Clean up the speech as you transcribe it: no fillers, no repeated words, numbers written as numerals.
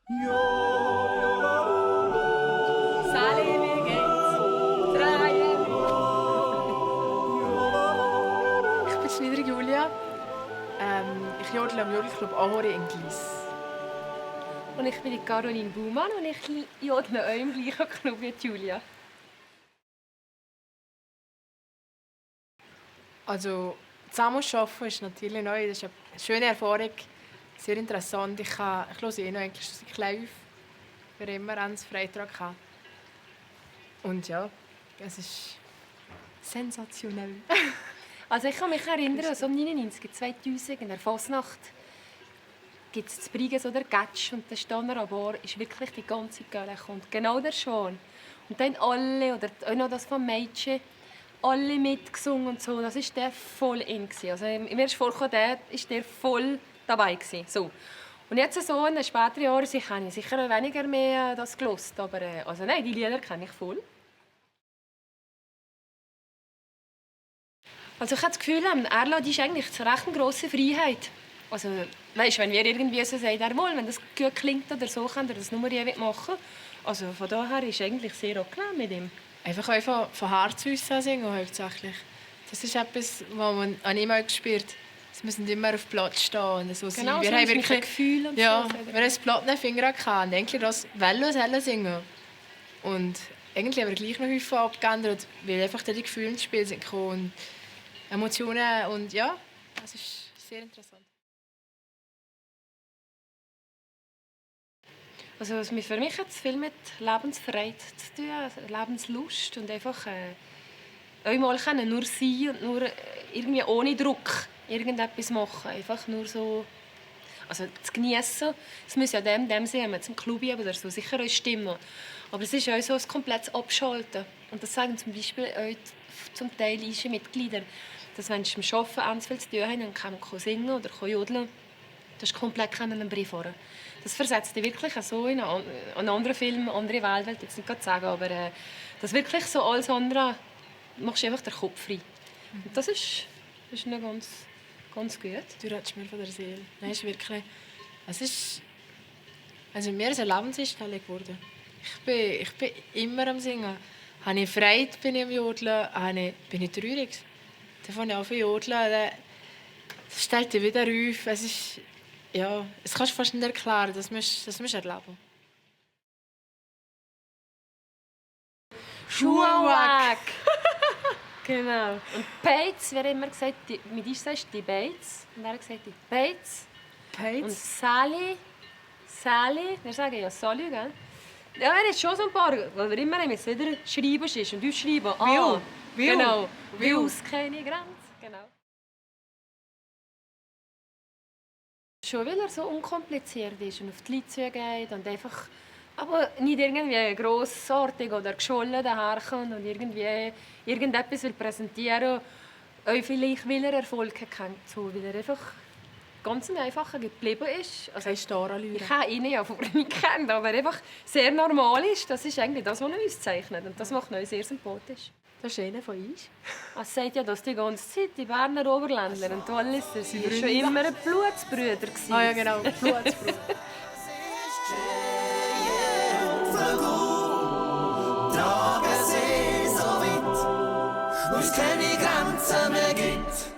Sali, wie geht's? Drei. Ich bin Schneider Julia. Ich jodle am Jodelclub Ahori in Glis. Und ich bin die Caroline Baumann und ich jodle auch im gleichen Club wie Julia. Also, zusammen arbeiten ist natürlich neu. Das ist eine schöne Erfahrung, sehr interessant. Ich höre eh noch englische Live, wer immer ans Freitag kann. Und ja, es ist sensationell. Also ich kann mich erinnern, so um 99, 2000 in der Fasnacht gibt es zu Brigen so der Gatsch und der Stanner an Bar ist wirklich die ganze Gölle kommt. Genau der schon. Und dann alle, oder auch noch das von Mädchen, alle mitgesungen und so. Das war der voll in. Also mir ist vorgekommen, der ist der voll dabei gewesen. So. Und jetzt so in den späteren Jahren habe ich sicher weniger mehr das gelost, aber also nein, die Lieder kenne ich voll. Also ich habe das Gefühl, er ist eigentlich zu recht eine grosse Freiheit. Also, weißt, wenn wir irgendwie so sagen, wenn das gut klingt oder so, kann er das nur je machen. Also von daher ist eigentlich sehr angenehm mit ihm. Einfach von Herz aus singen hauptsächlich. Das ist etwas, was man an ihm auch spürt. Wir müssen immer auf Platz stehen und so genau, sein. Wir so haben wirklich Gefühl und ja, so. wir haben das Blatt in den Fingern gehabt und eigentlich das Velo singen. Und eigentlich haben wir gleich noch häufig abgeändert, weil einfach die Gefühle ins Spiel sind gekommen und Emotionen und ja, das ist sehr interessant. Also für mich hat es viel mit Lebensfreude zu tun, also Lebenslust und einfach einmal nur sein und nur irgendwie ohne Druck irgendetwas machen, einfach nur so, also zu genießen. Es muss ja dem sein, wenn man zum Club gehen oder so, sicher auch stimmen. Aber es ist auch so ein komplettes Abschalten. Und das sagen zum Beispiel auch zum Teil unsere Mitglieder, dass wenn sie am Arbeiten ganz viel zu tun haben, dann kann man singen oder jodeln. Das ist komplett einen Brief fahren. Das versetzt dich wirklich so in einen anderen Film, eine andere Welt, will ich jetzt nicht sagen, aber das wirklich so alles andere machst du einfach den Kopf frei. Und das ist noch ganz gut. Du redest mir von der Seele. Nein, ist wirklich, also mir ist eine Lebenseinstellung geworden. Ich bin immer am Singen. Habe ich Freude, bin ich am Jodeln, bin ich traurig. Dann fange ich an zu jodeln, das stellt dich wieder auf. Es ist, ja, das kannst du fast nicht erklären, das musst du erleben. Schuhe weg! Genau. Und Beiz, wer immer gesagt, mit uns sagst du die Beiz. Und er hat gesagt, die Beiz. Und Sally, wir sagen ja Sally, gell? Ja, er hat schon so ein paar, weil wir immer wieder schreiben ist. Und du schreiben, genau. Wills keine Grenze, genau. Schon weil er so unkompliziert ist und auf die Leute zugeht und einfach, aber nicht irgendwie grossartig oder geschollen daherkommt und irgendwie irgendetwas will präsentieren will, auch vielleicht weil er Erfolg hat, so, weil er einfach ganz ein einfacher geblieben ist. Also, Kein Starallüre. ich habe ihn ja vorher nicht gekannt, aber einfach sehr normal ist. Das ist eigentlich das, was er uns zeichnet und das macht ihn sehr sympathisch. Das ist einer von uns. Er sagt ja, dass die ganze Zeit die Berner Oberländler und Walliser sind schon immer Blutsbrüder gewesen. Ah ja, genau, Blutsbrüder. Tragen sie so weit, wo es keine Grenzen mehr gibt.